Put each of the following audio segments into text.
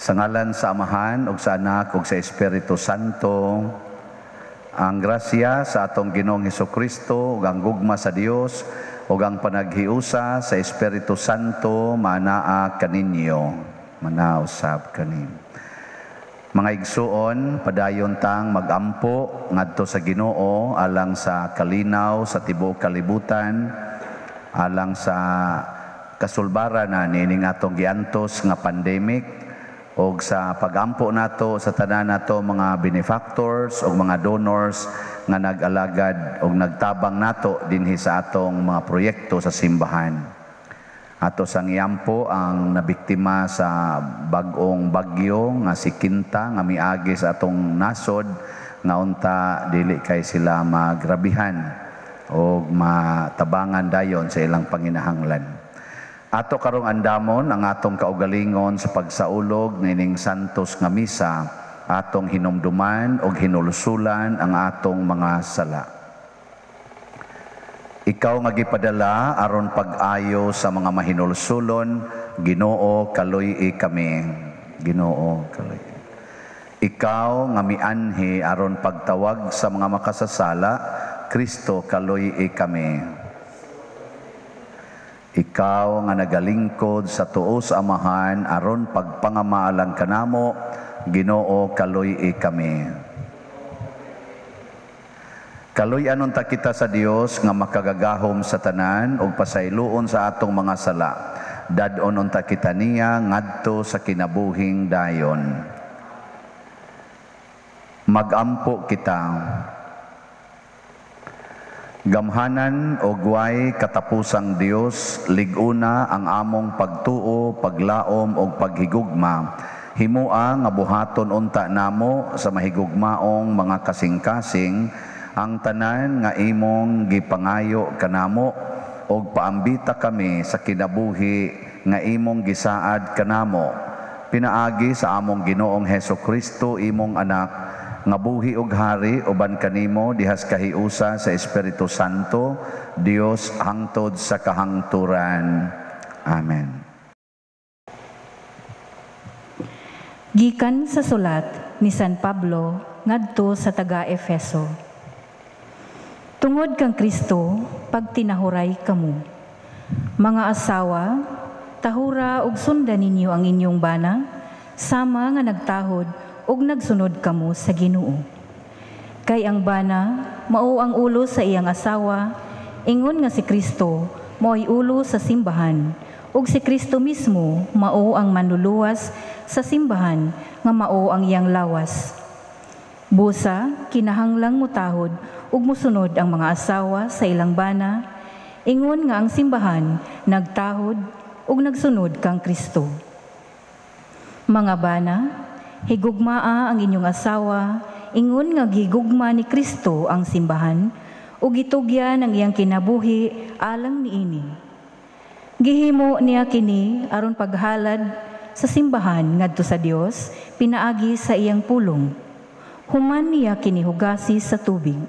Sa ngalan sa Amahan ug sa Anak ug sa Espiritu Santo, ang grasya sa atong Ginoong Hesukristo ug ang gugma sa Dios ug ang panaghiusa sa Espiritu Santo manaa kaninyo. Manausab kanin. Mga igsuon, padayon tang magampo ngadto sa Ginoo alang sa kalinaw sa tibuok kalibutan, alang sa kasulbaran na niining atong giantos nga pandemic, og sa pagampo nato sa tanan nato mga benefactors og mga donors nga nag-alagad og nagtabang nato dinhi sa atong mga proyekto sa simbahan. Ato sang iampo ang nabiktima sa bag-ong bagyo nga si Quinta nga miagi sa atong nasod nga unta dili kay sila magrabihan og matabangan dayon sa ilang panginahanglan. Ato karong andamon ang atong kaugalingon sa pagsaulog nining santos nga misa, atong hinumduman og hinulsulan ang atong mga sala. Ikaw nga gipadala aron pag-ayo sa mga mahinulsulon, Ginoo, kaluy-i kami. Ginoo, kaluy-i. Ikaw nga mianhi aron pagtawag sa mga makasasala, Kristo, kaluy-i kami. Ikaw nga nagalingkod sa tuo sa Amahan aron pagpangamaalang kanamo, Ginoo, kaluy-i kami. Kaluy-an unta kita sa Dios nga makagagahom sa tanan ug pasayloon sa atong mga sala. Dad-on unta kita niya ngadto sa kinabuhing dayon. Magampo kita. Gamhanan og way katapusang Dios, lig-una ang among pagtuo, paglaom og paghigugma. Himua nga buhaton unta namo sa mahigugmaong mga kasing-kasing ang tanan nga imong gipangayo kanamo og paambita kami sa kinabuhi nga imong gisaad kanamo. Pinaagi sa among Ginoong Heso Kristo, imong anak, nga buhi og hari uban kanimo dihas kahiusa sa Espiritu Santo, Dios hangtod sa kahangturan. Amen. Gikan sa sulat ni San Pablo ngadto sa taga-Efeso. Tungod kang Kristo, pagtinahuray kamo. Mga asawa, tahura og sundan ninyo ang inyong bana, sama nga nagtahod ug nagsunod kamo sa Ginoo. Kay ang bana mao ang ulo sa iyang asawa, ingon nga si Kristo mao'y ulo sa simbahan, ug si Kristo mismo mao ang manluluwas sa simbahan nga mao ang iyang lawas. Busa kinahanglang mutahod ug mosunod ang mga asawa sa ilang bana, ingon nga ang simbahan nagtahod ug nagsunod kang Kristo. Mga bana, higugmaa ang inyong asawa, ingon nga gigugma ni Kristo ang simbahan, ug gitugyan ang iyang kinabuhi alang niini. Gihimo niya kini aron paghalad sa simbahan ngadto sa Dios pinaagi sa iyang pulong. Human niya kini hugasi sa tubig.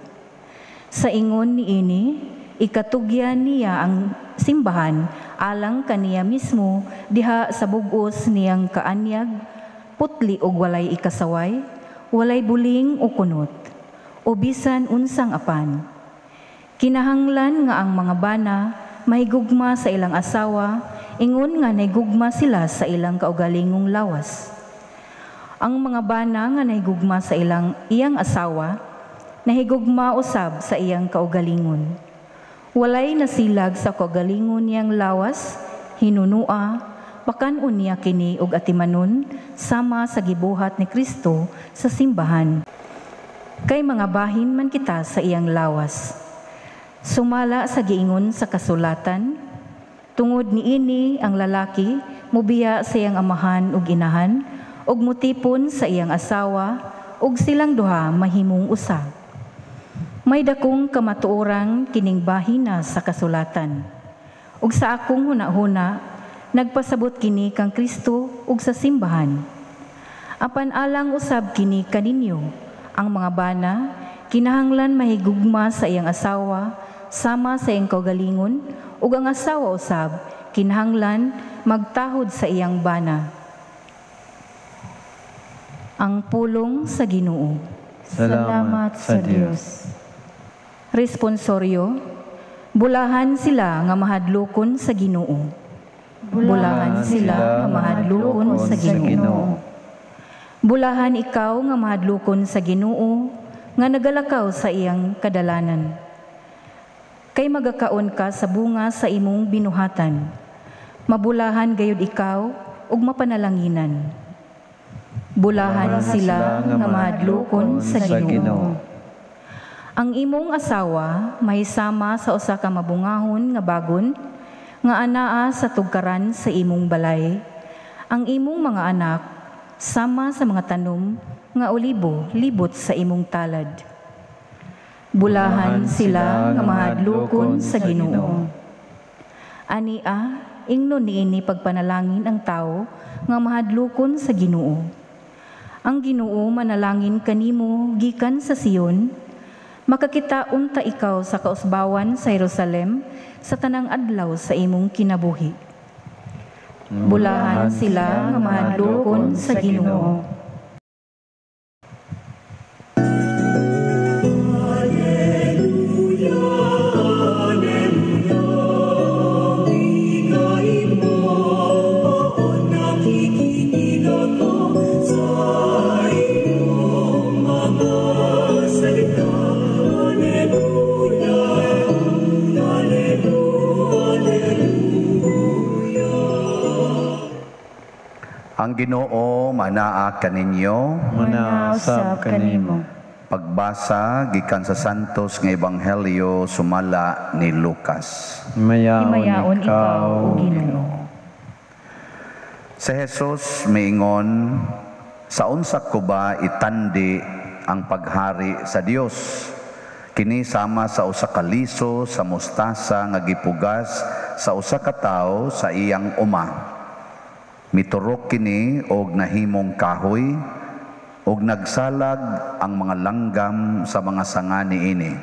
Sa ingon niini, ikatugyan niya ang simbahan alang kaniya mismo diha sa bug-os niyang kaanyag, putli og walay ikasaway, walay buling o kunot, o bisan unsang apan. Kinahanglan nga ang mga bana mahigugma sa ilang asawa, ingon nga nahigugma sila sa ilang kaugalingong lawas. Ang mga bana nga nahigugma sa ilang iyang asawa, nahigugma usab sa iyang kaugalingon. Walay nasilag sa kaugalingon niyang lawas, hinunua, pakan-on niya kini og atimanon sama sa gibuhat ni Kristo sa simbahan. Kay mga bahin man kita sa iyang lawas. Sumala sa giingon sa kasulatan, tungod niini ang lalaki mubiya sa iyang amahan ug inahan ug mutipon sa iyang asawa ug silang duha mahimong usa. May dakong kamatuoran kining bahina sa kasulatan. Ug sa akong hunahuna, nagpasabot kini kang Kristo ug sa simbahan. Apan alang usab kini kaninyo, ang mga bana kinahanglan mahigugma sa iyang asawa sama sa iyang kaugalingon, ug ang asawa usab kinahanglan magtahod sa iyang bana. Ang pulong sa Ginoo. Salamat sa Dios. Responsoryo, bulahan sila nga mahadlokon sa Ginoo. Bulahan sila nga mahadlokon sa Ginoo. Bulahan ikaw nga mahadlokon sa Ginoo, nga nagalakaw sa iyang kadalanan. Kay magakaon ka sa bunga sa imong binuhatan. Mabulahan gayud ikaw ug mapanalanginan. Bulahan sila nga mahadlokon sa Ginoo. Ang imong asawa mahisama sa usa ka mabungahon nga bagon nga anaa sa tugkaran sa imong balay. Ang imong mga anak sama sa mga tanom nga olibo libot sa imong talad. Bulahan sila nga mahadlokon sa Ginoo. Ania, ingnon niini pagpanalangin ang tawo nga mahadlokon sa Ginoo. Ang Ginoo manalangin kanimo gikan sa Sion, makakita unta ikaw sa kausbawan sa Jerusalem sa tanang adlaw sa imong kinabuhi. Bulahan sila nga mahadlokon sa Ginoo. Ang Ginoo manaa kaninyo, manaa usab kanimo. Pagbasa gikan sa Santos nga Ebanghelyo sumala ni Lucas. Himayaon ikaw, o Ginoo. Si Jesus miingon, sa unsa ko ba itandi ang paghari sa Dios? Kini sama sa usa ka liso sa mustasa nga gipugas sa usa ka tawo sa iyang uma. Miturok kini og nahimong kahoy og nagsalag ang mga langgam sa mga sanga niini.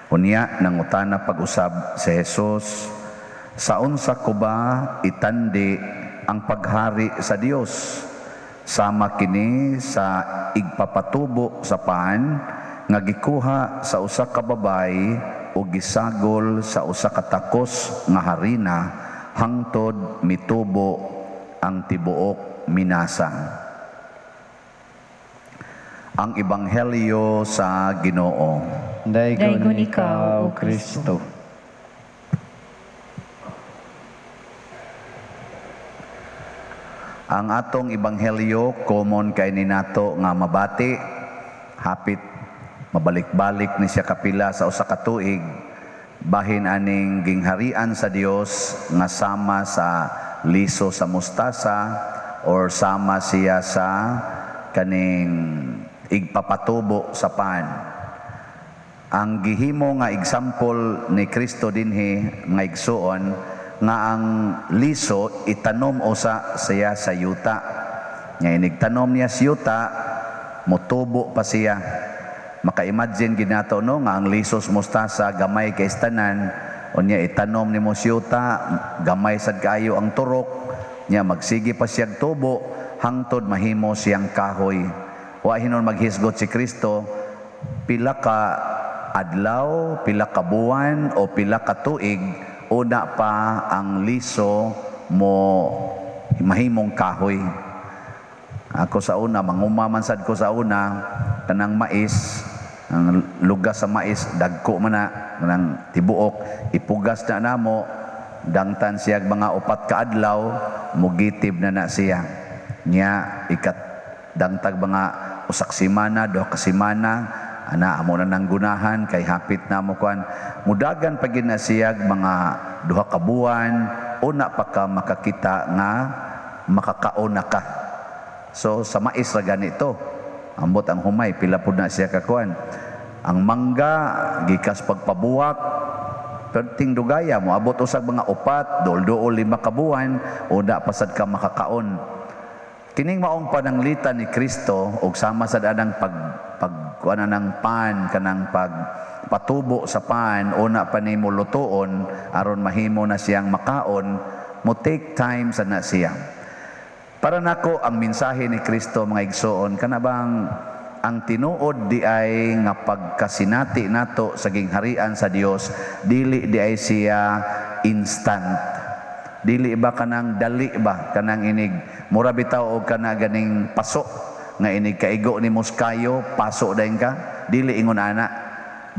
Unya nangutana pag-usab si Jesus, sa unsa ko ba itandi ang paghari sa Dios? Sama kini sa igpapatubo sa pan nga gikuha sa usa ka babay og gisagol sa usa ka takos nga harina hangtod mitubo ang tibuok minasa. Ang Ebanghelyo sa Ginoo. Daygon ikaw, O Kristo. Ang atong Ebanghelyo common kay ninato nga mabati, hapit mabalik-balik ni siya kapila sa usa ka tuig, bahin aning gingharian sa Dios nga sama sa liso sa mustasa or sama siya sa kaning igpapatubo sa pan. Ang gihimo nga example ni Kristo dinhi nga igsuon nga ang liso itanom usa siya sa yuta. Nga inigtanom niya sa yuta, motubo pa siya. Maka-imagine ginato no nga ang liso sa mustasa gamay kay tanan. Unya itanom nimo sa yuta, gamay sad kaayo ang turok, nya magsige pa siyag tubo hangtod mahimo siyang kahoy. Wa hinon maghisgot si Kristo pila ka adlaw, pila ka buwan o pila ka tuig una pa ang liso mo mahimong kahoy. Ako sa una, manguma man sad ko sa una kanang mais, ang lugas sa mais dagko man na kanang tibuok, ipugas na namo, dangtan siyag mga 4 ka adlaw, mugitib na na siya. Nya ikat dangtag mga usak semana, 2 ka semana, ana amo na nang gunahan kay hapit na mo kuan. Mudagan pa gid na siyag mga 2 ka buwan, una pa ka makakita nga makakaon na ka. So sa mais ra ganito. Ambot ang humay pila pud na siya kakuan. Ang mangga gikas pagpabuwak perting dugaya mo abot usag mga 4, duol-duol 5 ka buwan una pa sad ka makakaon. Kining maong pananglitan ni Kristo og sama sad anang pag kuan anang pan kanang pagpatubo sa pan una pa nimo lutuon aron mahimo na siyang makaon, mo take time sad na siya. Para nako ang mensahe ni Kristo, mga igsoon, kana bang ang tinuod di ay nga pagkasinati nato sa gingharian sa Dios, dili di ay siya instant. Dili ba kanang dali ba kanang inig mura bitaw og kana ganing paso nga inig kaigo ni muskayo paso dayon ka, dili ingon ana.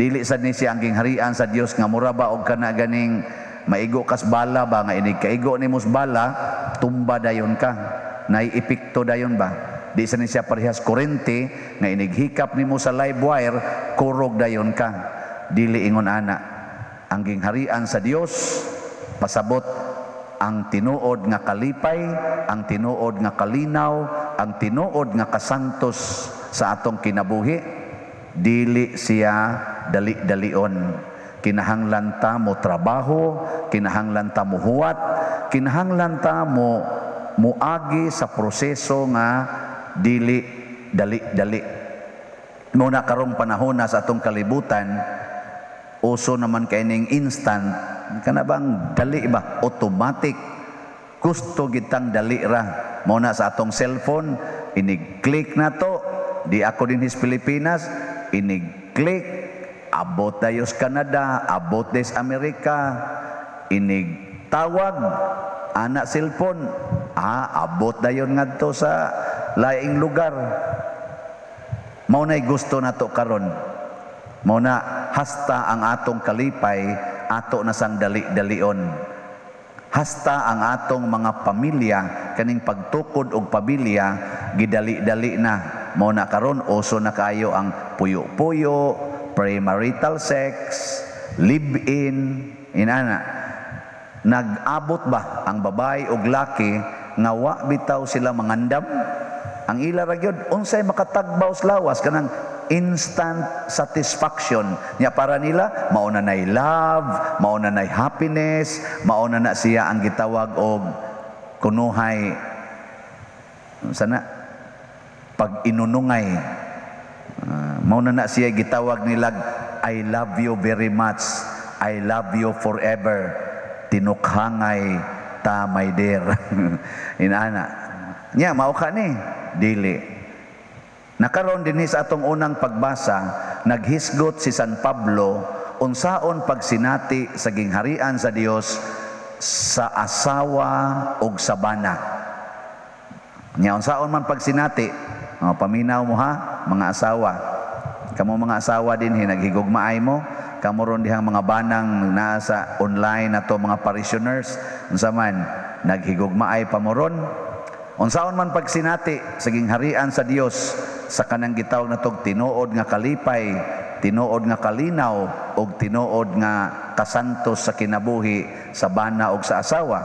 Dili sad ni siya ang gingharian sa Dios nga mura ba og kana ganing maigo kas bala ba nga inig kaigo ni mos bala tumba dayon ka, nay epekto dayon ba. Di sa ni siya parehas kurente nga inig hikap nimo sa live wire kurog dayon ka. Dili ingon ana. Ang gingharian sa Dios pasabot ang tinuod nga kalipay, ang tinuod nga kalinaw, ang tinuod nga kasantos sa atong kinabuhi. Dili siya dali-dalion. Kinahanglan ta mo trabaho, kinahanglan ta mo huwat, kinahanglan ta mo muagi sa proseso nga dili dali-dali. Muna karong panahon na sa atong kalibutan, uso naman kay ning instant, kana bang dali ba, automatic. Gusto gitang dali ra. Mao na sa atong cellphone, inig-click na to, di ako dinhi sa Pilipinas, inig-click, abot tayo sa Canada, abot tayo sa Amerika, inig-tawag, ana cellphone, abot dayon ngadto sa laing lugar. Mao na'y gusto nato karon. Mao na hasta ang atong kalipay ato na sang dali-dalion. Hasta ang atong mga pamilya kaning pagtukod og pamilya gidali-dali na. Mao na karon uso na kaayo ang puyo-puyo, premarital sex, live-in, inana. Nag-abot ba ang babae og laki nga wa bitaw sila mangandam? Ang ila ra gyud unsay makatagbaw sa lawas kanang instant satisfaction nya para nila mao na nay love, mao na nay happiness, mao na na siya ang gitawag og kunuhay sana pag inunungay. Mao na na siya gitawag nilag I love you very much, I love you forever, tinukhangay ta my dear. Inaana nya mao ka ni dili. Nakaron dinhi sa atong unang pagbasa, naghisgot si San Pablo unsaon pagsinati sa gingharian sa Dios sa asawa ug sa bana. Nya unsaon man pagsinati? Oh, paminaw mo ha, mga asawa. Kamo mga asawa dinhi naghigugmaay mo, kamo ron dihang mga banang naa sa online nato mga parishioners, unsa man naghigugmaay pa mo ron? Unsaon man pagsinati sa gingharian sa Dios sa kanang gitawag natog tinuod nga kalipay, tinuod nga kalinaw ug tinuod nga kasantos sa kinabuhi sa bana ug sa asawa.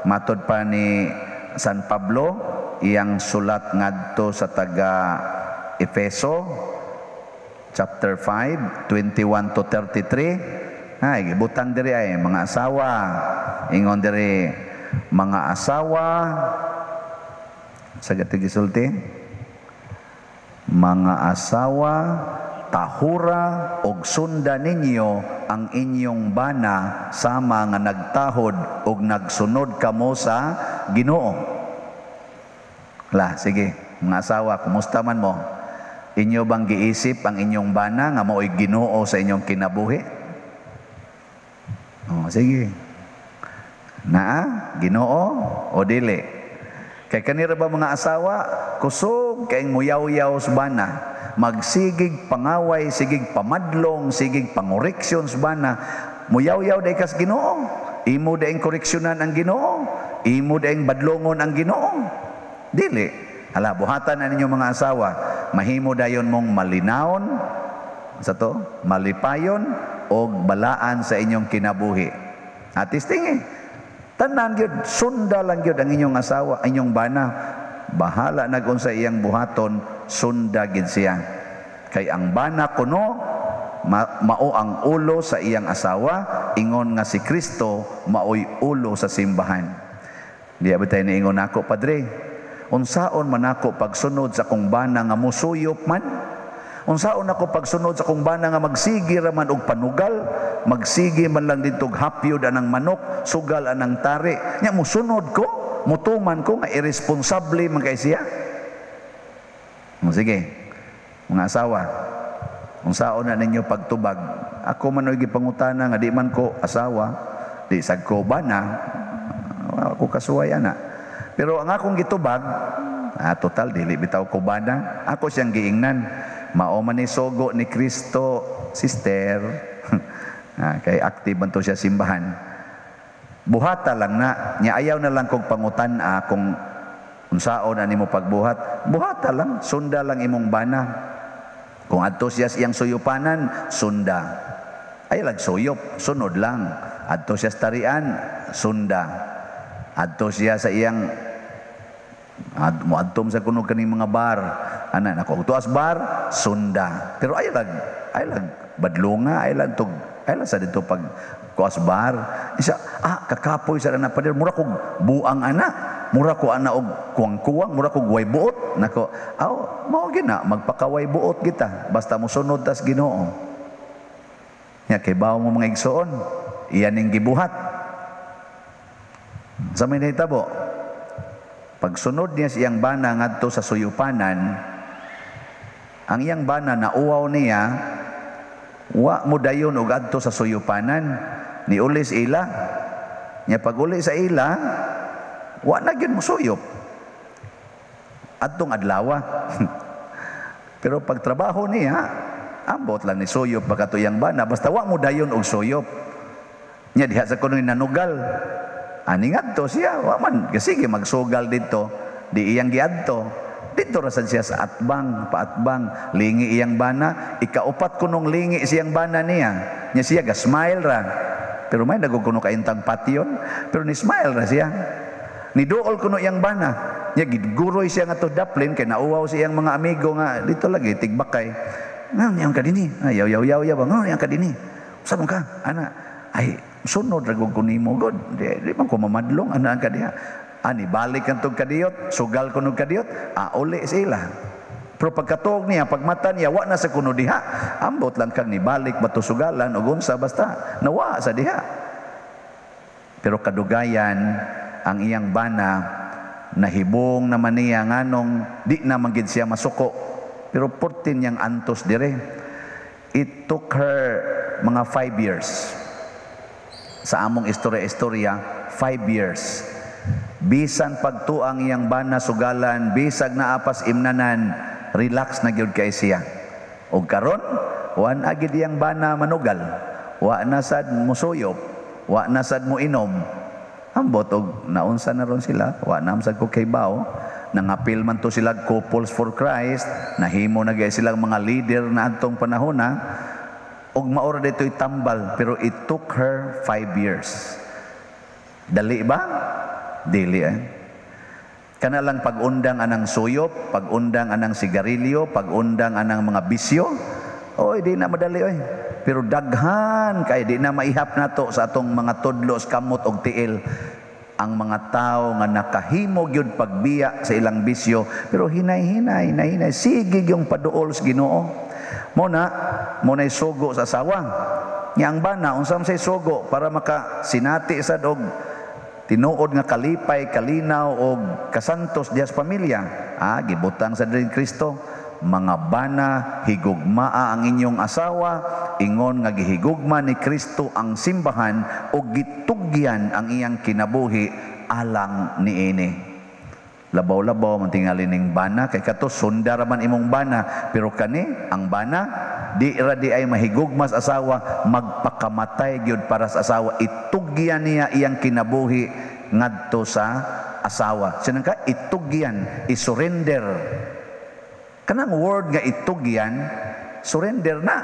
Matod pa ni San Pablo iyang sulat ngadto sa taga Efeso chapter 5 21 to 33. Ay gibutang diri ay mga asawa, ingon diri mga asawa sa gisulti, mga asawa tahura og sunda ninyo ang inyong bana sama nga nagtahod og nagsunod kamo sa Ginoo. La, sige, mga asawa, kumusta man mo? Inyo bang giisip ang inyong bana nga mao'y Ginoo sa inyong kinabuhi? Oh, sige. Naa, Ginoo o dili? Kay kanira ba mga asawa, kusog kayong muyaw-yaw sa bana, magsigig pangaway, sigig pamadlong, sigig pangoreksyon sa bana, muyaw-yaw day kas Ginoo. Imo daing koreksyonan ang Ginoo, imo daing badlongon ang Ginoo. Dili. Hala, buhatan na ninyo mga asawa, mahimo dayon mong malinawon sa to, malipayon og balaan sa inyong kinabuhi. Atis tingi. Tanan gyud, sunda lang gyud ang inyong asawa, inyong bana. Bahala nag-unsa iyang buhaton, sunda gid siya. Kay ang bana kuno mao ang ulo sa iyang asawa, ingon nga si Kristo maoy ulo sa simbahan. Di ba tayo niingon nako, Padre? Unsaon man ako pagsunod sa akong bana nga musuyop man? Unsaon ako pagsunod sa akong bana nga magsigi ra man og panugal, magsigi man lang didto og hapyod anang manok, sugal anang tari. Nya musunod ko? Mutuman ko nga irresponsable man kay siya. Sige, mga asawa, unsaon na ninyo pagtubag? Ako man oy gipangutana nga di man ko asawa, di sad ko bana, ako kasuway ana. Pero ang akong gitubag, total dili bitaw ko bana, ako siyang giingnan. Mao man ni sogo ni Kristo, sister. Kay active man to siya simbahan. Buhata lang na, nya ayaw na lang kog pangutan-a kung unsaon na nimo pagbuhat. Buhata lang, sunda lang imong bana. Kung adto siya sa iyang suyupanan, sunda. Ay lang suyop, sunod lang. Adto siya sa tarian, sunda. Adto siya sa iyang muadtom sa kuno kaning mga bar. Ana nako, tuas bar, sunda. Pero ay lang badlonga, ay lang tug, ay lang sa dito pag kuas bar. Isa, kakapoy sa na pader, mura kog buang ana, mura ko ana og kuwang-kuwang, mura kog way buot. Nako, aw mao gina magpakaway buot kita basta mosunod tas Ginoo. Nya kay bawo mo mga igsoon, iyan ning gibuhat. Sa may nahitabo, pagsunod niya sa iyang bana ngadto sa suyupanan, ang iyang bana nauwaw niya, wa mo dayon og adto sa suyupanan, niuli sa ila. Nya pag-uli sa ila, wa na gyud mosuyop adtong adlawa. Pero pagtrabaho niya, ambot lang ni suyop baka to iyang bana, basta wa mo dayon og suyop. Nya diha sa kuno nanugal. Ani ngadto siya, wa man sige magsugal didto, di iyang giadto. Dito ra sad siya sa atbang, paatbang, lingi iyang bana, ikaupat kunong lingi siyang bana niya. Nya siya ga smile ra. Pero may nagkuno kaintang patyon, pero ni smile ra siya. Ni duol kuno iyang bana. Nya gidguroy siya ngadto daplin kay nauwaw siyang mga amigo nga dito lagi tigbakay. Ngan yang kadini, yaw yaw yaw yaw, ngan yang kadini. Usa man ka, ana, ay sunod ra gud ko nimo god. Di man ko mamadlong ana ang kadiha. Ani balik ang tug kadiyot, sugal kuno kadiyot, uli sila. Pero pagkatuog niya, pagmata niya, wa na sa kuno diha. Ambot lang kang nibalik bato sugalan og unsa basta nawa sa diha. Pero kadugayan ang iyang bana nahibong naman niya nganong di na man gid siya masuko. Pero 14 niyang antos dire. It took her mga 5 years. Sa among istorya-istorya, 5 years. Bisan pagtuang iyang bana sugalan, bisag naapas imnanan, relax na gyud kay siya. Og karon, wa na gid iyang bana manugal, wa na sad musuyop, wa na sad moinom. Ambot og naunsa na ron sila, wa na sad ko kay bao. Nangapil man to sila Couples for Christ, nahimo na gay silang mga leader na adtong panahon na. Og maora dito'y tambal, pero it took her 5 years. Dali ba? Dili eh. Kana lang pag-undang anang suyop, pag-undang anang sigarilyo, pag-undang anang mga bisyo, oy di na madali oy. Pero daghan kay di na maihap nato sa atong mga tudlo sa kamot og tiil ang mga tao nga nakahimo gyud pagbiya sa ilang bisyo, pero hinay-hinay, hinay-hinay sige gyung paduol sa Ginoo. Mo na, mo na'y sugo sa asawa. Nya ang bana unsa man say sugo para makasinati sad og tinuod nga kalipay, kalinaw og kasantos diha sa pamilya. Gibutang sa din Kristo, mga bana, higugmaa ang inyong asawa, ingon nga gihigugma ni Kristo ang simbahan og gitugyan ang iyang kinabuhi alang niini. Labaw-labaw man tingali ning bana kay kato sunda ra man imong bana, pero kani ang bana di ra di ay mahigugma sa asawa, magpakamatay gyud para sa asawa, itugyan niya iyang kinabuhi ngadto sa asawa. Sinang ka itugyan, isurrender. Kanang word nga itugyan, surrender na.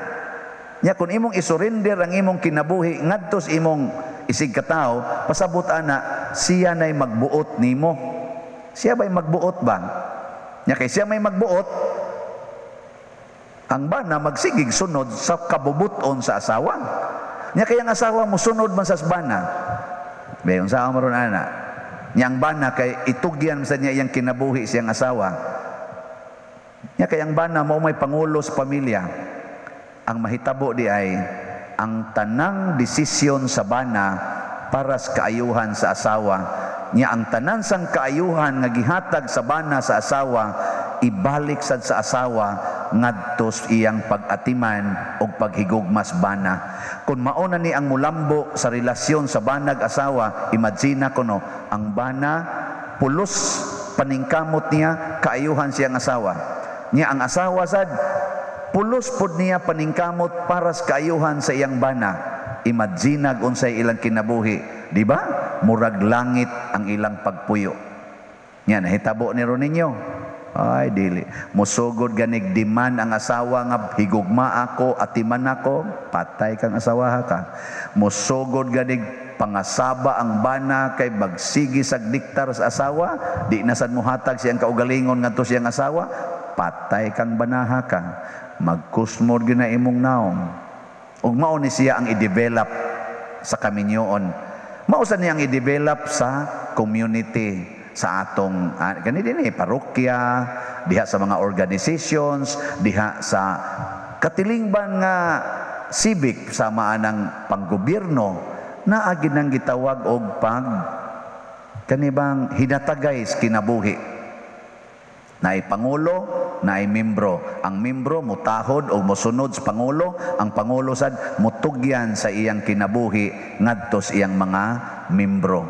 Nya kun imong isurrender ang imong kinabuhi ngadto sa imong isig katawo, pasabot ana siya nay magbuot nimo. Siya ba'y magbuot ba? Nya kay siya may magbuot, ang bana magsigig sunod sa kabubuton sa asawa. Nya kay ang asawa mo sunod man sa bana. Bayon sa maron ana. Nya ang bana kay itugyan sa niya iyang kinabuhi siyang asawa. Nya kay ang bana mao may pangulo sa pamilya. Ang mahitabo di ay ang tanang desisyon sa bana para sa kaayuhan sa asawa, Nya ang tanan sang kaayuhan nga gihatag sa bana sa asawa, ibalik sad sa asawa ngadto sa iyang pag-atiman og paghigugmas bana. Kung mao na ni ang mulambo sa relasyon sa banag asawa, imagine kuno ang bana pulos paningkamot niya kaayuhan siyang asawa. Nya ang asawa sad pulos pud niya paningkamot para sa kaayuhan sa iyang bana. Imagine unsay ilang kinabuhi, di ba? Murag langit ang ilang pagpuyo. Nya nahitabo ni ron ninyo. Ay dili, musugod ganig demand ang asawa nga higugma ako, atiman ako, patay kang asawa ka. Musugod ganig pangasaba ang bana kay bagsigi sag diktar sa asawa, di na sad mohatag siyang kaugalingon ngadto siyang asawa, patay kang banaha ka. Magkusmod gyud na imong naong. Ug mao ni siya ang i-develop sa kaminyoon. Mao sa niya ang i-develop sa community, sa atong kani dinhi parokya, diha sa mga organizations, diha sa katilingban nga civic sama anang panggobyerno, naa gid nang gitawag og pag kanibang hinatagay sa kinabuhi. Naay pangulo, naay membro. Ang membro mutahod o mosunod sa pangulo, ang pangulo sad mutugyan sa iyang kinabuhi ngadto sa iyang mga membro.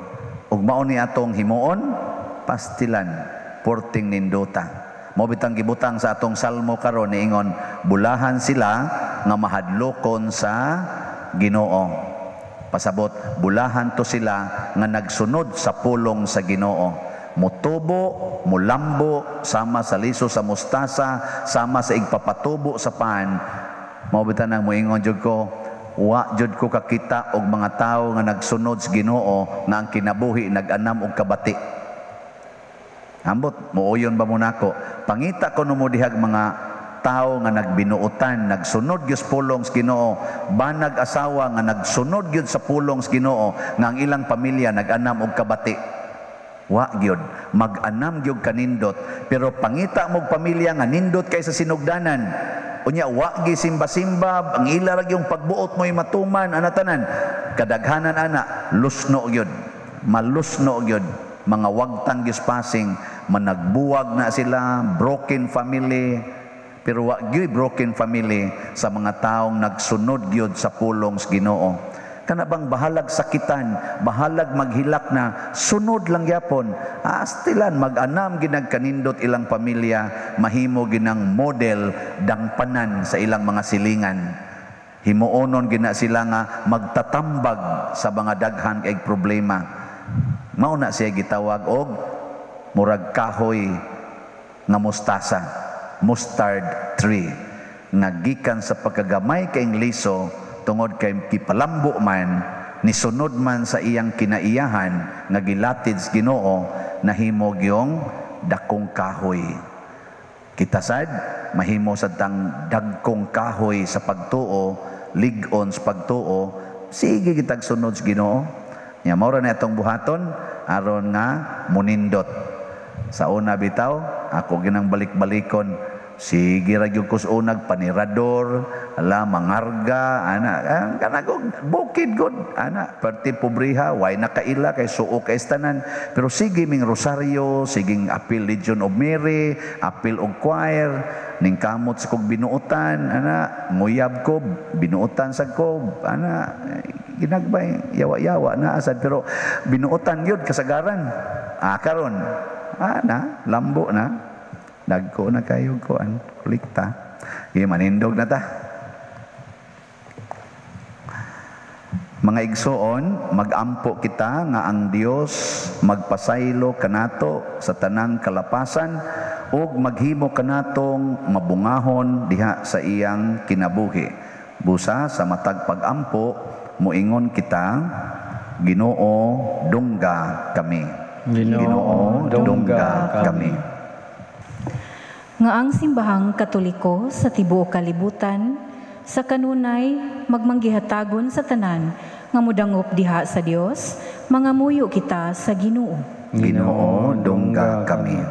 Ug mao ni atong himuon, pastilan, porting nindota. Mao bitang gibutang sa atong salmo karon niingon, bulahan sila nga mahadlokon sa Ginoo. Pasabot, bulahan to sila nga nagsunod sa pulong sa Ginoo. Mutubo, mulambo, sama sa liso sa mustasa, sama sa igpapatubo sa pan. Mao bitan nang moingon jud ko, wa jud ko kakita og mga tawo nga nagsunod sa Ginoo nga ang kinabuhi nag-anam og kabati. Ambot, muuyon ba mo nako? Pangita ko no mo dihag mga tao nga nagbinuotan, nagsunod gyud sa pulong sa Ginoo, banag asawa nga nagsunod gyud sa pulong sa Ginoo nga ang ilang pamilya nag-anam og kabati. Wa gyud, mag-anam gyud kanindot, pero pangita mog pamilya nga nindot kay sa sinugdanan. Unya wa gi simba-simba, ang ila ra gyud pagbuot mo'y matuman ana tanan. Kadaghanan ana lusno gyud, malusno gyud, mga wagtang gyud passing, managbuwag na sila, broken family. Pero wa gyud broken family sa mga taong nagsunod gyud sa pulong sa Ginoo. Kana bang bahalag sakitan, bahalag maghilak na, sunod lang gyapon. Astilan mag-anam ginagkanindot ilang pamilya, mahimo ginang model dangpanan sa ilang mga silingan. Himuonon gina sila nga magtatambag sa mga daghan kay problema. Mao na siya gitawag og murag kahoy nga mustasa, mustard tree, nga gikan sa pagkagamay kaing liso tungod kay kipalambo man, nisunod man sa iyang kinaiyahan nga gilatid sa Ginoo, nahimo gyong dakong kahoy. Kita sad mahimo sad tang dagkong kahoy sa pagtuo, lig-on sa pagtuo, sige kitag sunod sa Ginoo. Nya mao ra na atong buhaton aron nga munindot. Sa una bitaw, ako ginang balik-balikon. Sige ra gyud ko sa unag panirador, ala mangarga, ana kanang bukid gud, ana perti pobriha, way nakaila kay suok kay tanan. Pero sige ming rosaryo, siging apil Legion of Mary, apil og choir, ning kamot sa kog binuotan, ana nguyab ko, binuotan sa ko, ana ginagbay yawa-yawa na asad pero binuotan gyud kasagaran. Ah karon, ana lambo na. Dagko na kayo kuan kolekta. Sige, manindog na ta. Mga igsoon, magampo kita nga ang Dios magpasaylo kanato sa tanang kalapasan ug maghimo kanatong mabungahon diha sa iyang kinabuhi. Busa sa matag pagampo, moingon kita, Ginoo, dungga kami. Ginoo, dungga kami. Nga ang simbahang Katoliko sa tibuok kalibutan sa kanunay magmanggihatagon sa tanan nga modangop diha sa Dios, mangamuyo kita sa Ginoo. Ginoo, dungga kami.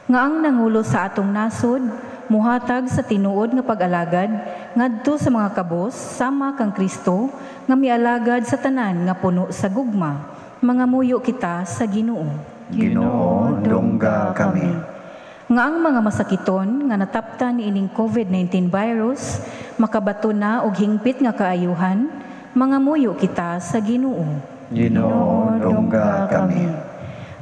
Nga ang nangulo sa atong nasod muhatag sa tinuod nga pag-alagad ngadto sa mga kabos sama kang Kristo nga mialagad sa tanan nga puno sa gugma. Mangamuyo kita sa Ginoo. Ginoo, dungga kami. Nga ang mga masakiton nga nataptan niining COVID-19 virus makabato na og hingpit nga kaayuhan, mangamuyo kita sa Ginoo. Ginoo, dungga kami.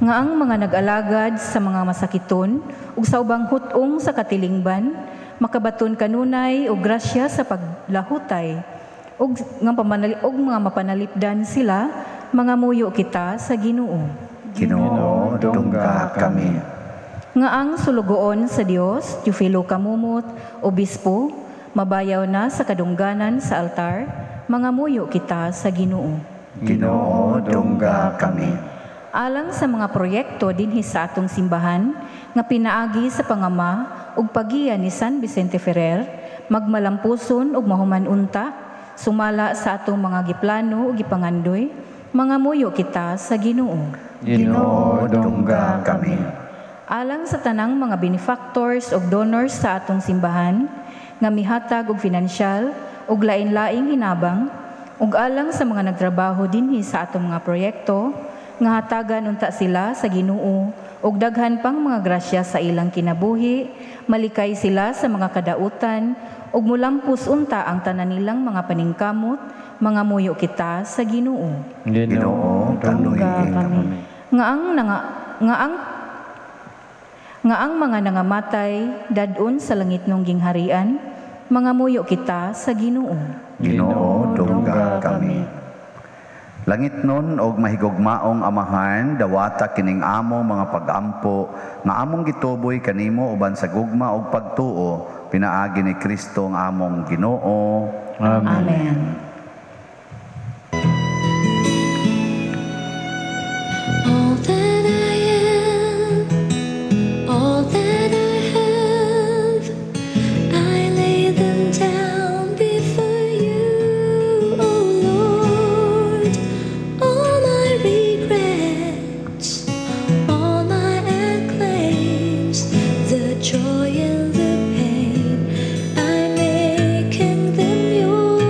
Nga ang mga nag-alagad sa mga masakiton ug sa ubang hut-ong sa katilingban makabaton kanunay og grasya sa paglahutay ug nga og mga mapanalipdan sila, mangamuyo kita sa Ginoo. Ginoo, dungga kami. Nga ang sulugoon sa Dios, Teofilo Camomot, obispo, mabayaw na sa kadungganan sa altar, mangamuyo kita sa Ginoo. Ginoo, dungga kami. Alang sa mga proyekto dinhi sa atong simbahan nga pinaagi sa pangama ug pagiya ni San Vicente Ferrer, magmalampuson ug mahuman unta, sumala sa atong mga giplano ug gipangandoy, mangamuyo kita sa Ginoo. Ginoo, dungga kami. Alang sa tanang mga benefactors ug donors sa atong simbahan nga mihatag og finansyal ug lain-laing hinabang, ug alang sa mga nagtrabaho dinhi sa atong mga proyekto nga hatagan unta sila sa Ginoo ug daghan pang mga grasya sa ilang kinabuhi, malikay sila sa mga kadautan ug mulampos unta ang tanan nilang mga paningkamot, mangamuyo kita sa Ginoo. Ginoo, dungga kami. Nga ang mga nangamatay dadon sa langit nung gingharian, mangamuyo kita sa Ginoo. Ginoo, dungga kami. Langit nun og mahigugmaong Amahan, dawata kining amo mga pagampo nga among gituboy kanimo uban sa gugma og pagtuo, pinaagi ni Kristo ang among Ginoo. Amen. Amen. All that I am, all that I have, I lay them down before you, O Lord. All my regrets, all my acclaims, the joy and the pain, I'm making them yours.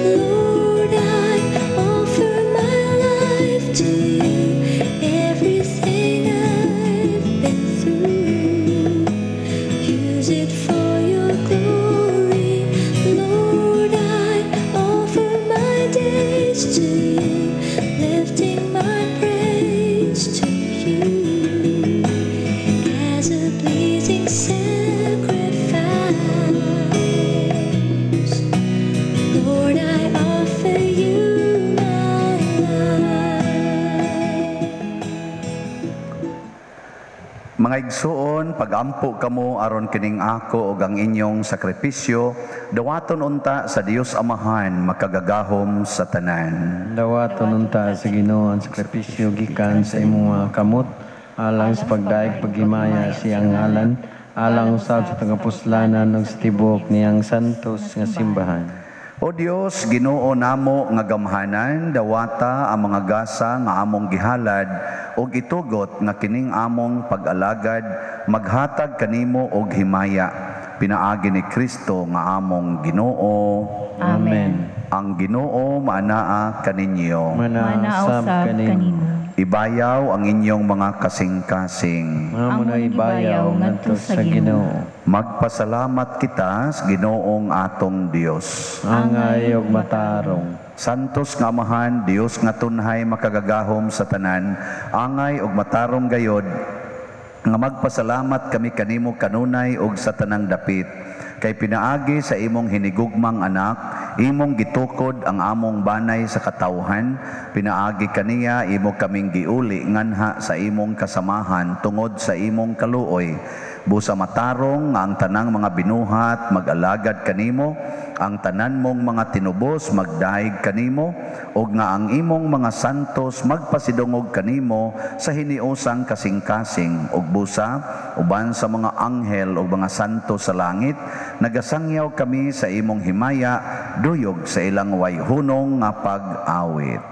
Lord, I offer my life to you, everything I've been through. Use it for your glory. Lord, I offer my days to you, lifting my praise to you as a pleasing sacrifice. Lord, I offer you my life. Mga igsuon, pagampo kamo aron kining ako ug ang inyong sakripisyo, dawaton unta sa Dios Amahan makagagahom sa tanan. Dawaton unta sa Ginoo ang sakripisyo gikan sa imong mga kamot, alang sa pagdaig paghimaya siyang ngalan, alang usab sa tagapuslanan ug sa tibuok niyang santos nga simbahan. O Dios, Ginoo namo nga gamhanan, dawata ang mga gasa nga among gihalad ug itugot nga kining among pag-alagad maghatag kanimo og himaya, pinaagi ni Kristo nga among Ginoo. Amen. Ang Ginoo maanaa kaninyo. Manausab Manausab kanimo. kanimo. Ibayaw ang inyong mga kasing-kasing. Amo na ibayaw ngadto sa Ginoo. Magpasalamat kita sa Ginoong atong Dios. Angay ug matarong. Santos nga Amahan, Dios nga tunhay makagagahom sa tanan, angay ug matarong gayod nga magpasalamat kami kanimo kanunay ug sa tanang dapit. Kay pinaagi sa imong hinigugmang anak, imong gitukod ang among banay sa katawhan, pinaagi kaniya imo kaming giuli nganha sa imong kasamahan tungod sa imong kaluoy. Busa matarong nga ang tanang mga binuhat mag-alagad kanimo, ang tanan mong mga tinubos magdahig kanimo, ug nga ang imong mga santos magpasidungog kanimo sa hiniusang kasing-kasing, ug busa uban sa mga anghel ug mga santo sa langit, nagasangyaw kami sa imong himaya, duyog sa ilang wayhunong nga pag-awit.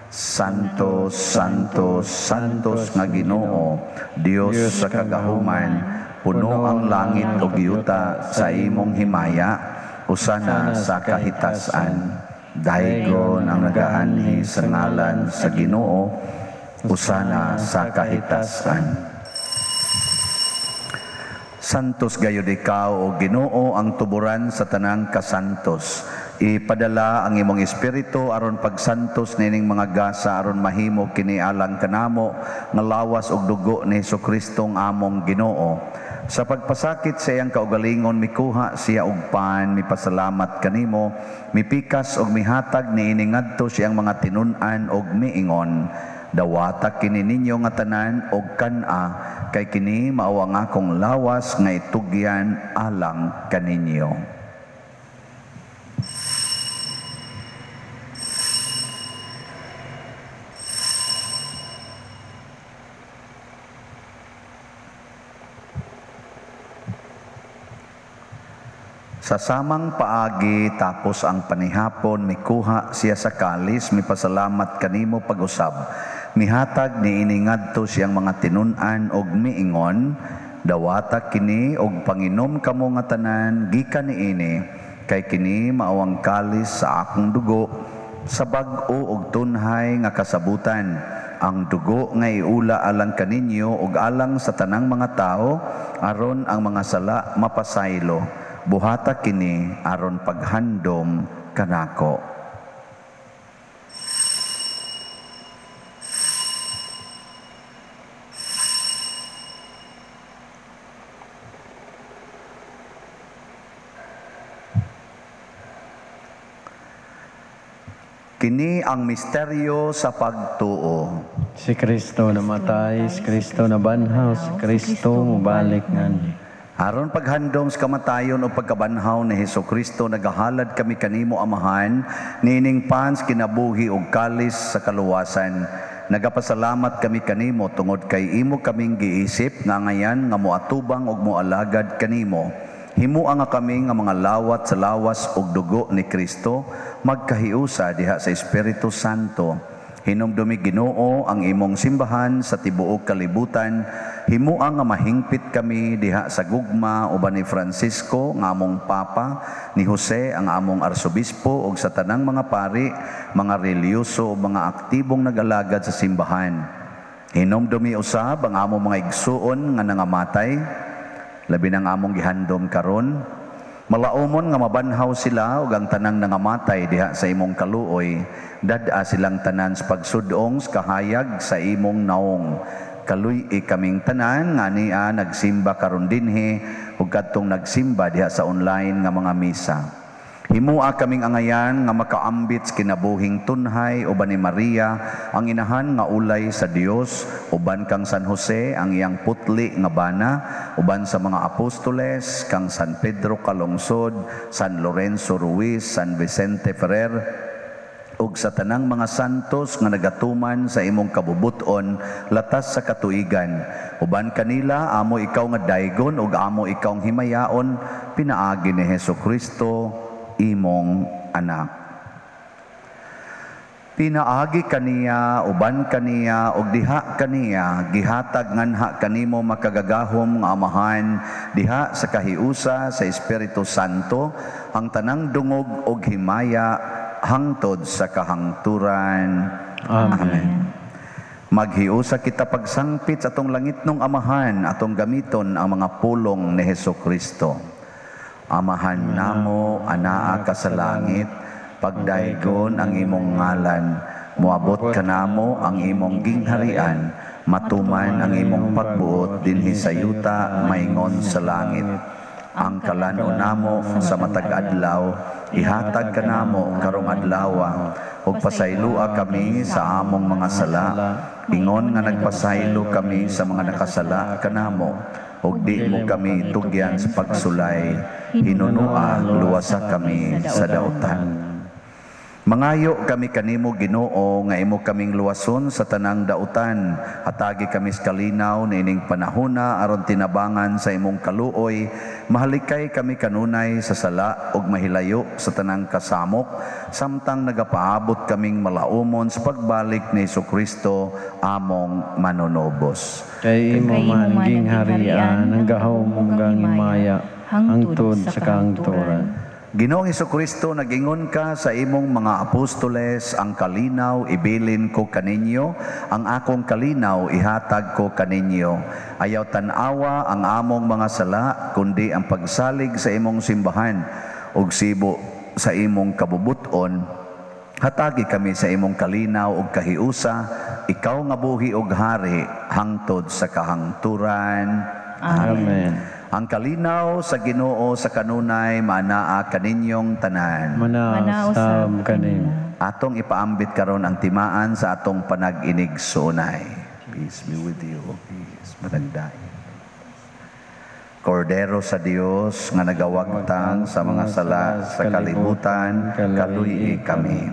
Santo, Santo, Santos nga Ginoo, Dios sa kagahuman, puno ang langit ug yuta sa imong himaya, usana sa kahitasan. Daygon ang nagaanhi sa ngalan sa Ginoo, usana sa kahitasan. Santos gayud ikaw o Ginoo, ang tuburan sa tanang kasantos. Ipadala ang imong espiritu aron pagsantos nining mga gasa aron mahimo kini alang kanamo nga lawas ug dugo ni Hesukristo among Ginoo. Sa pagpasakit sa iyang kaugalingon mikuha siya og pan, mipasalamat kanimo, mipikas og mihatag niini ngadto siyang mga tinun-an og miingon: Dawata kini ninyo nga tanan og kan-a, kay kini mao ang akong lawas nga itugyan alang kaninyo. Sa samang paagi tapos ang panihapon, mikuha siya sa kalis, mipasalamat kanimo pag-usab. Mihatag niini ngadto siyang mga tinun-an og miingon: Dawata kini og panginom kamo nga tanan gikan niini, kay kini mao ang kalis sa akong dugo sa bag-o og tunhay nga kasabutan. Ang dugo nga iula alang kaninyo og alang sa tanang mga tawo aron ang mga sala mapasaylo. Buhata kini aron paghandom kanako. Kini ang misteryo sa pagtuo. Si Kristo namatay, si Kristo nabanhaw, si Kristo mubalik nganhi. Aron paghandom sa kamatayon o pagkabanhaw ni Hesukristo, nagahalad kami kanimo Amahan, niining pans kinabuhi og kalis sa kaluwasan. Nagapasalamat kami kanimo tungod kay imo kaming giisip nga ngayan nga moatubang og moalagad kanimo. Himua nga kami nga mga lawat sa lawas ug dugo ni Kristo, magkahiusa diha sa Espiritu Santo. Hinumdumi Ginoo ang imong simbahan sa tibuok kalibutan. Himua nga mahingpit kami diha sa gugma uban ni Francisco nga among Papa, ni Jose ang among Arsobispo ug sa tanang mga pari, mga relihiyoso ug mga aktibong nag-alagad sa simbahan. Hinumdumi usab ang among mga igsuon nga nangamatay, labi nang among gihandom karon. Malaumon nga mabanhaw sila ug ang tanang nangamatay diha sa imong kaluoy. Dad-a silang tanan sa pagsudong sa kahayag sa imong naong. Kaluy-i kaming tanan nga nia nagsimba karon dinhi ug kadtong nagsimba diha sa online nga mga misa. Himua kaming angayan nga makaambit sa kinabuhing tunhay uban ni Maria ang inahan nga ulay sa Dios, uban kang San Jose ang iyang putli nga bana, uban sa mga apostoles kang San Pedro Calungsod, San Lorenzo Ruiz, San Vicente Ferrer, ug sa tanang mga santos nga nagatuman sa imong kabubuton latas sa katuigan. Uban kanila amo ikaw nga daygon ug amo ikaw himayaon, pinaagi ni Hesukristo imong anak. Pinaagi kaniya, uban kaniya, ug diha kaniya, gihatag nganha kanimo makagagahom nga Amahan, diha sa kahiusa sa Espiritu Santo, ang tanang dungog ug himaya hangtod sa kahangturan. Amen. Amen. Maghiusa kita pagsangpit sa atong langitnong Amahan, atong gamiton ang mga pulong ni Hesukristo. Amahan namo, anaa ka sa langit, pagdaygon ang imong ngalan, moabot kanamo ang imong gingharian, matuman ang imong pagbuot dinhi sa yuta maingon sa langit. Ang kalan-on namo sa matag adlaw, ihatag kanamo karong adlawa, ug pasayloa kami sa among mga sala, ingon nga nagpasaylo kami sa mga nakasala kanamo, ug di mo kami tugyan sa pagsulay, hinunua luwasa kami sa dautan. Mangayo kami kanimo Ginoo nga imo kaming luwason sa tanang dautan. Hatagi kami sa kalinaw niining panahona aron tinabangan sa imong kaluoy. Mahalikay kami kanunay sa sala ug mahilayo sa tanang kasamok, samtang nagapaabot kaming malaumon sa pagbalik ni Hesukristo among manunobos. Kay imo man gingharian ang gahom ug ang himaya hangtod sa kahangturan. Ginoong Hesukristo, nagingon ka sa imong mga apostoles, ang kalinaw ibilin ko kaninyo, ang akong kalinaw ihatag ko kaninyo. Ayaw tan-awa ang among mga sala, kundi ang pagsalig sa imong simbahan ug sibo sa imong kabubuton. Hatagi kami sa imong kalinaw ug kahiusa, ikaw nga buhi ug hari hangtod sa kahangturan. Amen. Ang kalinaw sa Ginoo sa kanunay maanaa kaninyong tanan. Mana usab kanin. Atong ipaambit karon ang timaan sa atong panag-inig sunay. Peace be with you. Peace. Matagday. Kordero sa Dios nga nagawagtang sa mga sala sa kalibutan, kaluy kami.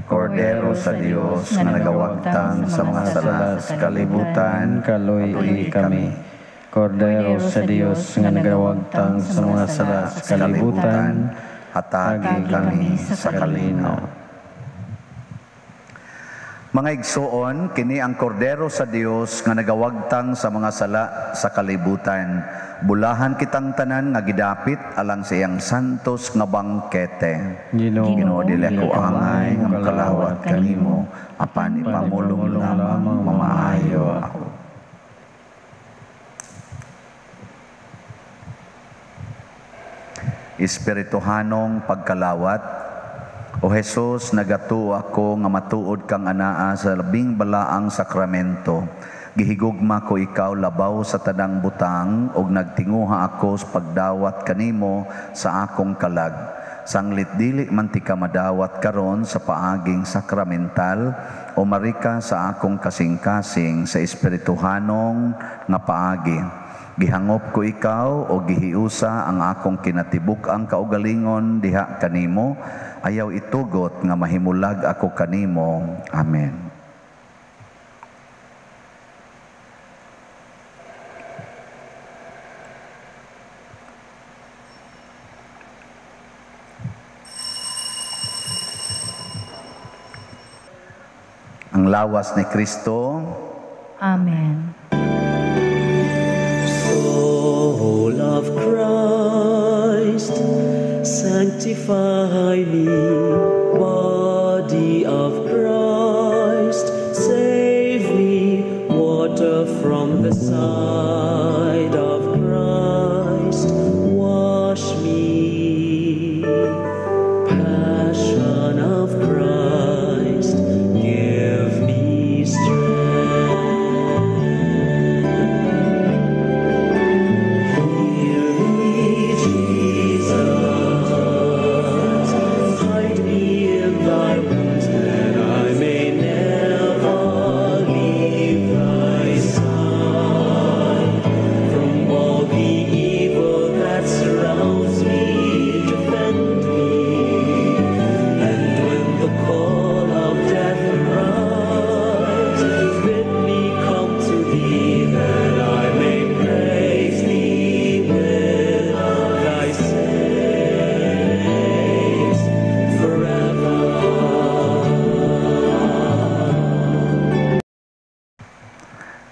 Kordero sa Dios nga nagawagtang sa mga sala sa kalibutan, kaluy kami. Kordero sa Dios nga nagawagtang sa mga sala sa kalibutan, hatagi kami sa kalinaw. Mga igsoon, kini ang kordero sa Dios nga nagawagtang sa mga sala sa kalibutan. Bulahan kitang tanan nga gidapit alang sa iyang santos nga bangkete. Ginoo, dili ako angay nga makalawat kanimo, apan ipamulong lamang mamaayo ako. Espirituhanong pagkalawat. O Jesus, nagatuo ako nga matuod kang anaa sa labing balaang sakramento. Gihigugma ko ikaw labaw sa tanang butang ug nagtinguha ako sa pagdawat kanimo sa akong kalag. Sanglit dili man ti ka madawat karon sa paaging sakramental o marika sa akong kasing-kasing sa espirituhanong nga paagi. Gihangop ko ikaw o gihiusa ang akong kinatibuk-ang kaugalingon diha kanimo, ayaw itugot nga mahimulag ako kanimo. Amen. Ang lawas ni Kristo. Amen. Soul of Christ, sanctify me. Body of Christ, save me. Water from the side of Christ, wash me. Passion of Christ, give me strength.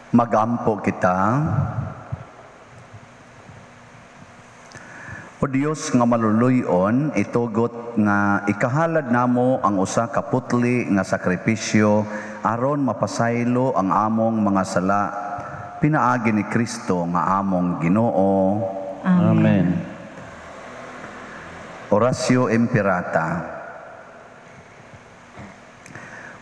Magampo kita. O Dios nga maluluyon, itugot nga ikahalad namo ang usa ka putli nga sakripisyo aron mapasaylo ang among mga sala pinaagi ni Kristo nga among Ginoo. Amen. Oratio Imperata.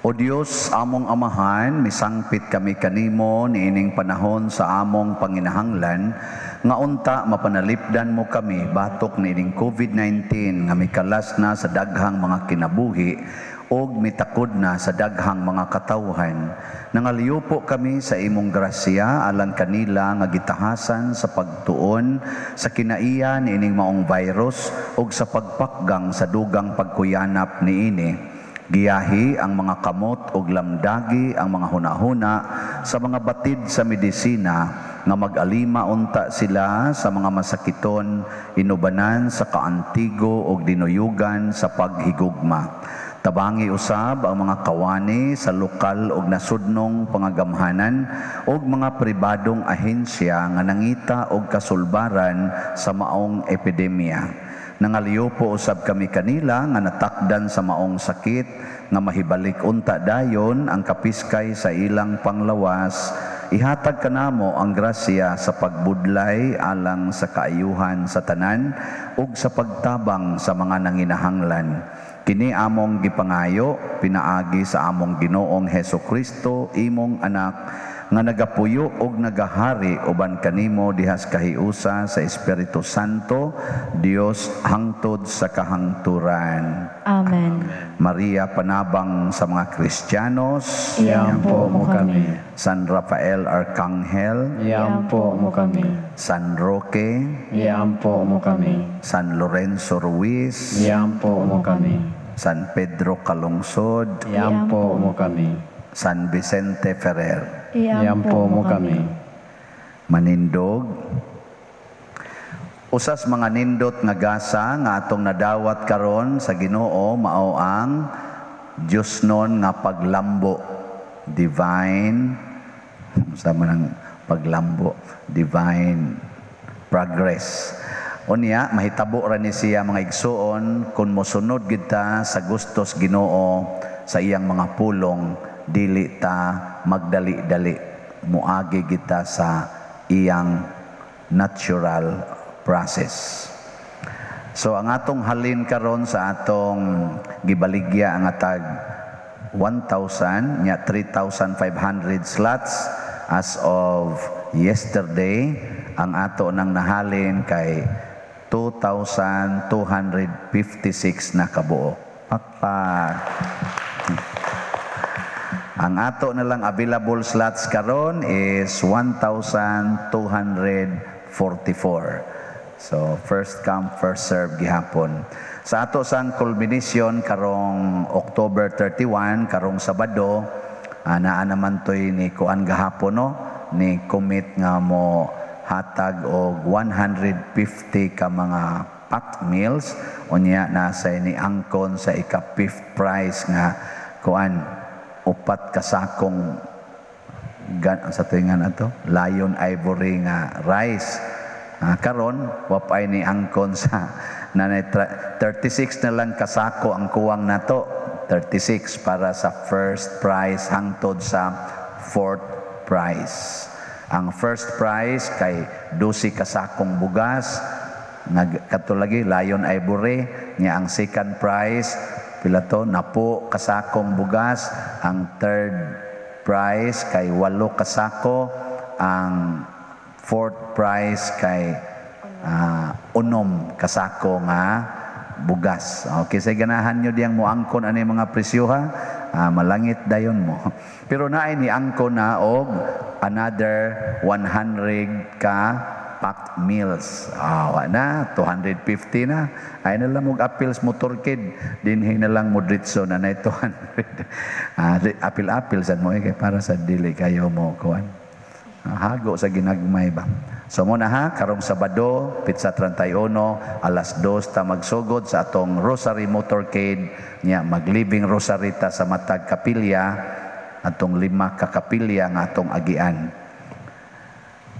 O Dios, among Amahan, misangpit kami kanimo niining panahon sa among panginahanglan, nga unta mapanalipdan mo kami batok niining COVID-19 nga mikalas na sa daghang mga kinabuhi og mitakod na sa daghang mga katawhan. Nangaliupo kami sa imong grasya alang kanila nga gitahasan sa pagtuon sa kinaiya niining maong virus og sa pagpakgang sa dugang pagkuyanap niini. Giyahi ang mga kamot ug lamdagi ang mga hunahuna sa mga batid sa medisina nga mag-alima unta sila sa mga masakiton, inubanan sa kaantigo ug dinuyugan sa paghigugma. Tabangi usab ang mga kawani sa lokal ug nasudnong pangagamhanan ug mga pribadong ahensya nga nangita og kasulbaran sa maong epidemya. Nangaliupo usab kami kanila nga natakdan sa maong sakit nga mahibalik unta dayon ang kapiskay sa ilang panglawas. Ihatag kanamo ang grasya sa pagbudlay alang sa kaayuhan sa tanan ug sa pagtabang sa mga nanginahanglan. Kini among gipangayo pinaagi sa among Ginoong Heso Kristo, imong anak, nga nagapuyo og nagahari uban kanimo dihas kahiusa sa Espiritu Santo, Dios hangtod sa kahangturan. Amen. Maria, panabang sa mga Kristiyanos, Iampo mo kami. San Rafael Arcangel, Iampo mo kami. San Roque, Iampo mo kami. San Lorenzo Ruiz, Iampo mo kami. San Pedro Calungsod, Iampo mo kami. San Vicente Ferrer. Iampo mo kami. Manindog. Usas mga nindot nga gasa nga atong nadawat karon sa Ginoo mao ang Diyosnon nga paglambo, divine sa man ang paglambo, divine progress. Unya mahitabo ra ni siya, mga igsuon, kung mosunod kita sa gustos Ginoo sa iyang mga pulong, dili ta magdali-dali, muagi kita sa iyang natural process. So ang atong halin karon sa atong gibaligya ang atag 1,000 nya 3,500 slots as of yesterday, ang ato nang nahalin kay 2,256 na kabuo. Pakpak. Ang ato na lang available slots karon is 1,244. So first come, first serve gihapon. Sa ato sang culmination karong October 31, karong Sabado, naa naman toy ni kuan gahapon, no, ni commit nga mo hatag og 150 ka mga packed meals. Unya nasa ni angkon sa ika fifth prize nga kuan 4 ka sakong sa tuingan ato Lion Ivory nga rice. Karon wapay ni angkon sa nanay 36 na lang kasako ang kuwang nato, 36 para sa first prize hangtod sa fourth prize. Ang first prize kay 12 kasakong bugas nagkatulagi Lion Ivory niya. Ang second prize pila to, 10 kasakong bugas. Ang third prize kay 8 kasako. Ang fourth prize kay 6 kasako nga bugas. Okay, say ganahan nyo diyang moangkon ani mga presyoha, malangit dayon mo. Pero naay ni angkon na og another 100 ka packed meals. Wa na, 250 na. Ay na lang og apils motorkid, dinhi na lang mo dritso na nay 200. Apil-apil sad mo kay para sa dili kayo mo kuan. Hago sa ginagmay ba. So mo na ha, karong Sabado, pizza 31, alas 2 ta magsugod sa atong Rosary Motorcade nya, mag-living rosary ta sa matag kapilya, atong 5 ka kapilya nga atong agian.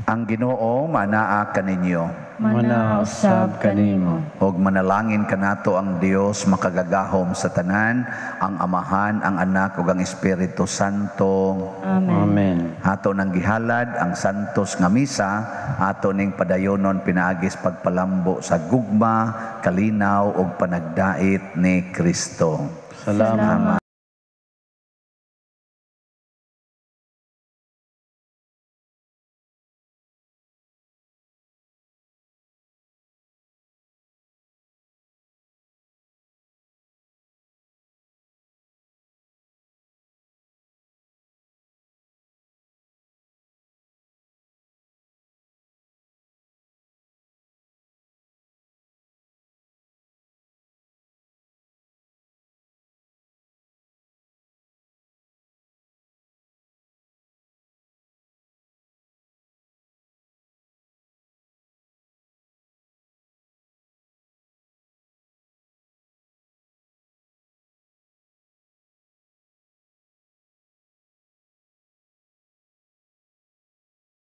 Ang Ginoo manaa kaninyo. Manaa usab kanimo. Og manalangin kanato ang Dios makagagahom sa tanan, ang Amahan, ang Anak ug ang Espiritu Santo. Amen. Amen. Ato nang gihalad ang santos nga misa, ato ning padayonon pinaagis pagpalambo sa gugma, kalinaw ug panagdait ni Kristo. Salamat.